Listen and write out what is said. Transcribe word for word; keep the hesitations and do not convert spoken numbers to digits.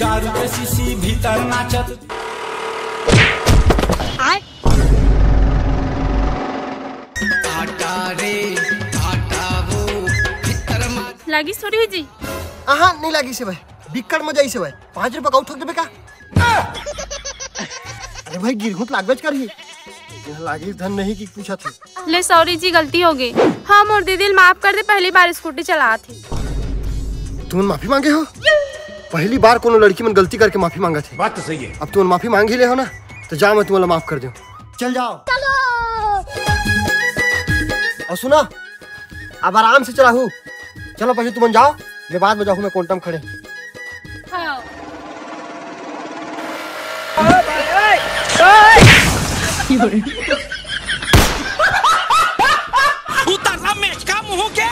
दारू के शीशी भीतर नाचत। लागी सुरी जी? आहा, नहीं लागी से भाई, बिक्कड़ मजा से भाई। पाँच रुपया का ठोक देबे का? अरे भाई, गिरहूं त लागबेच करही। यहाँ लागी धन नहीं कि पूछत हे। ले सॉरी जी, गलती हो गई। हाँ, मोर दीदी ल माफ कर दे, पहली बार स्कूटी चलात हे। तुमन माफी मांगे हो? पहली बार कोनो लड़की मन गलती करके माफी मांगत हे। बात तो सही है। अब तुमन माफी मांग ही ले हो ना, तो जा, मैं तुमन ला माफ कर दूं। चल जाओ। और सुना, अब आराम से चलाहू। चलो पहले तुमन जाओ, मैं बाद में जाहू, मैं कोंटा म खड़े। हाँ। उतर रमेश का मुंह के।